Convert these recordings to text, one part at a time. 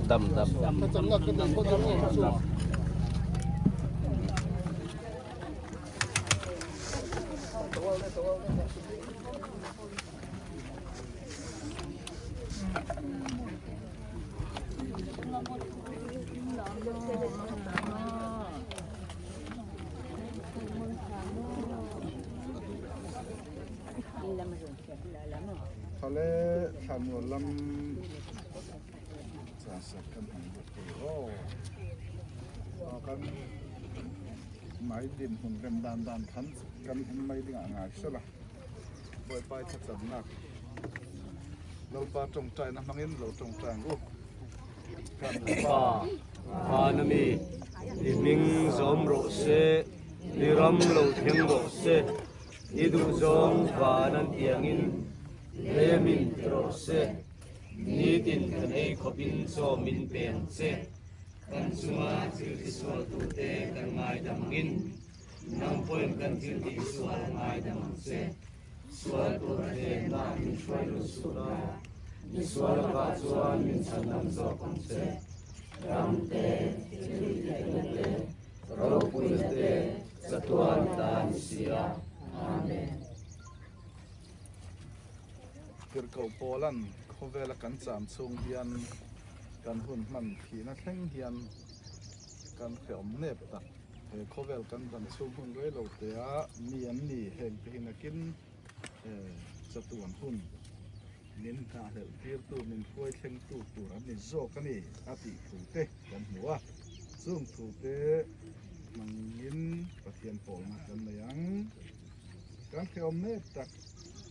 Dam dam. Thale thlanmual lam chansak kan hmang bawk thei aw. Kan mai dinhmun rem dan dan khan kan en mai dingah ngai sela. Bawipa i thlacamnak Lalpa tawngtaina hmangin lo tawngtai ang u. Kan Pa, van a mi, i hming zawm rawh se, i ram lo thleng rawh se, i duhzawng van an tiangin hlemin ti rawh se, nitin kan ei khawpin chaw min pe ang che, kan chunga thil tisualtute kan ngaidam angin, Nang pawhin kan thil tih sual ngaidam ang che. Sual tur a hlenna min hruai lut suh la, mi sual lakah chuan min chhandam zawk ang che. Ram te, thil tihna te, ropuina te, chatuan ta a ni si a. Amen. Tirhkoh Paula'n khawvela kan cham chhung hian kan hun hman thihna thleng hian kan hrehawm nep tak. He khawvel kan dam chhung hun rei lo te a mi an ni heng te hi nakin chatuan hun min nghahhlelh tirtu min hruai thlengtu tur an ni zawk a ni a tih thu te kan hmu a, chung thu te hmangin Pathian pawlna kan nei ang. Kan hrehawm mek tak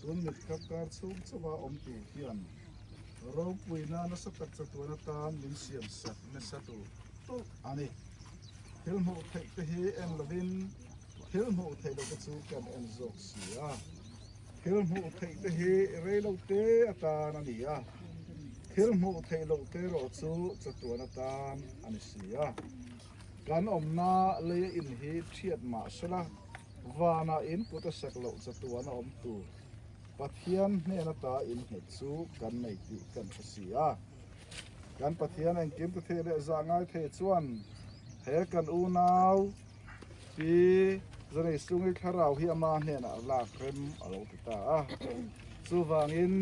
tun mit kap kar chhung chauha awm tur hian ropuina nasa tak chatuan atan min siam sak nasa tur tawlh a ni. Thil hmuh theih te hi en lovin thil hmuh theih loh te chu kan en zawk si a. Thil hmuh theih te hi rei lo te atan a ni a, thil hmuh theih loh te erawh chu chatuan atan a ni si a. Kan awmna leia in hi thiat mah sela, vanah in kut a sak loh chatuan a awm tur Pathian hnen ata innghet chu kan nei tih kan hre si a. Kan Pathian engkim ti thei leh zah ngai thei chuan he kan unau pi Zanei Sungi thlarau hi ama hnenah lak rem a lo ti ta a. Chuvangin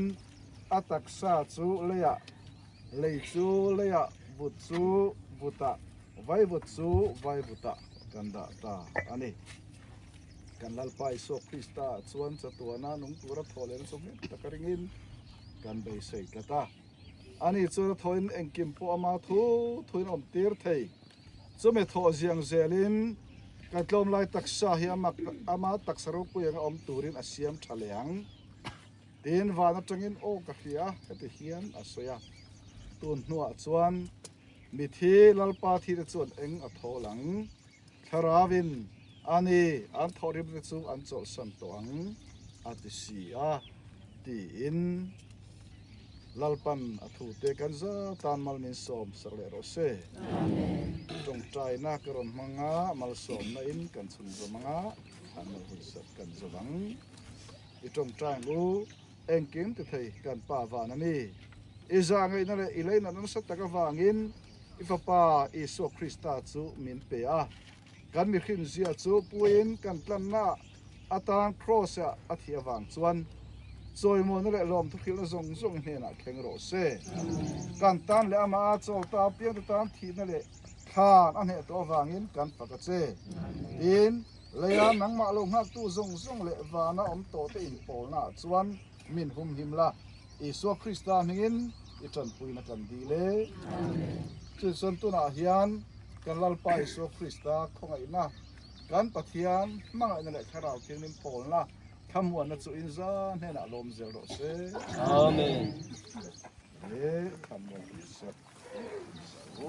a taksa chu leiah, lei chu leiah, vut chu vutah, vaivut chu vaivutah kan dah ta a ni. Kan Lalpa Isua Krista chuan chatuana nung tura thaw lehna chu nghet taka ringin kan beisei tlat a. Ani chuan a thawhin engkim pawh ama thu thuin awm tir thei. Chumi thawh ziang zelin kan tlawm lai taksa hi ama taksa ropui anga awm turin a siam tha leh ang. Tin, van atangin aw ka hria heti hian a sawi a. Tun hnuah chuan mithi Lalpa thite chuan eng a thawl ang? Thlarauin ani an thawhrimte chu an chawlhsan tawh ang a ti si a, tiin Lalpan a thute kan za tan mal min sawm sak leh rawh se. Tawngtaina ka rawn hmang a, malsawmna in kan chhun zawm ang a, an mal hun sak kan zawm ang. I tawngtai ang u, engkim ti thei kan Pa van a ni. I zahngaihna leh i leinatna nasa tak avangin I Fapa Isua Krista chu min pe a, kan mihrinzia chu puiin kan tlanna atan Kraws-ah a thih avang chuan chawimuanna leh lawmthu hrilhna zawng zawng i hnenah thleng rawh se. Kan tan leh amah a chawl ta apiangte tan thihna leh thlan a hneh tawh avangin kan fak a che. Tin, leia nangmah lo nghaktu zawng zawng leh vana awm tawhte inpawlnaah chuan min humhim la. Isua Krista hmingin i tanpuina kan dil e. Chutichuan tunah hian kan Lalpa Isua Krista khawngaihna, kan Pathian hmangaihna leh Thlarau Thianghlim pawlna thlamuanna chu in za hnenah lawm zel rawh se. Amen. Le thlamuan sak zo.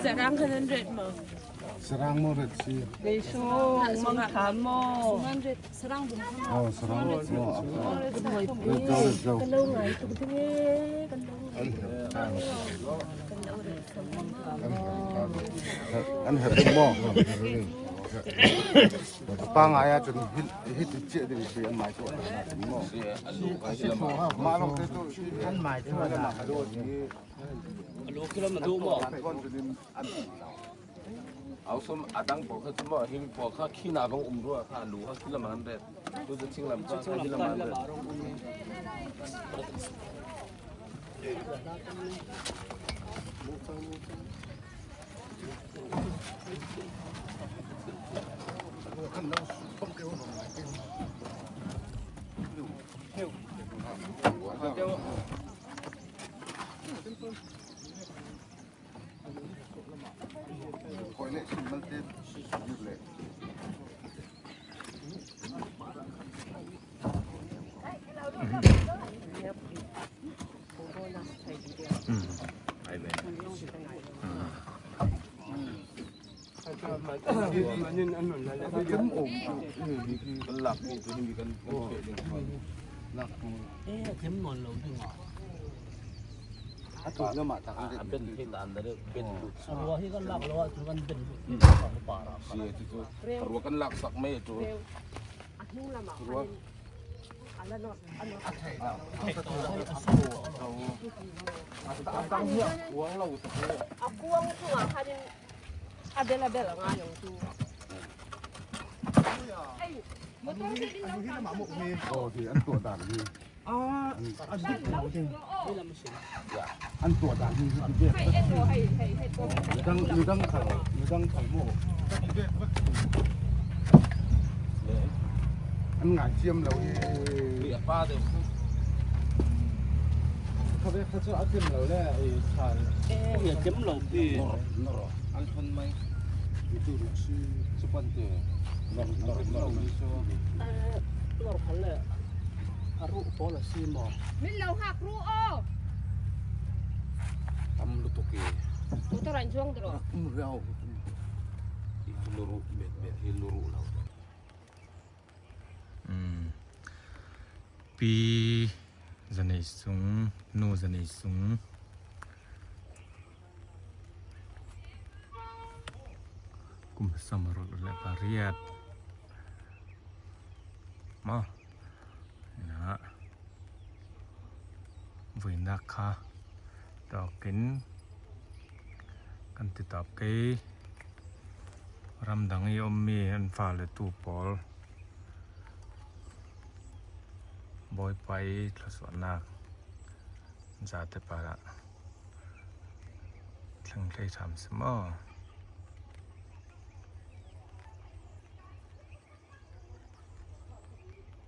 Sarang khan an ret maw? Sarang maw ret si? Sung mang tha maw? Sarang bung Oh, sarang maw. Ret zo, ret zo. Kan lo ngai tuk ding e. Kan lo ngai. An herh ding maw? Pangai ahcun hi ti chiah ding si an mai tuah maw? Mah lawng te cu An mai tuah dah. Ausom adang pawl kha cu maw hing pawl kha khi na vong um rua kha lu kha khi lam an ret tu cu ching lam cu khi lam an ret. Kan lak mi tu hi kan kan phe ding. A ben phe dan da ben lu. Si tu tu ruwa kan lak sak mai tu. Ruwa. A kuang chungah khan in a bel a bel a ngai ang tu. Oh, thì an tuah dan hi. An tuah dan hi hi ti ve. Midang midang khal midang khal mo. An ngai chiam lo hi. Bi a pa deuh. An thon mai. Tu si chupan te. Nor nor nor so. Min lo hak ru o. Tam lu tuk i. Motor an chuang dro. Um rau. I luru bet bet hi luru lo. Pi zanei sung nu zanei sung kum 68 maw ina vawinak kha tawkin kan ti tawp kei ramdang i awmmi an fale tu pawl Bawipa i thluachuahnak zate par ah thleng hlei hram seh maw.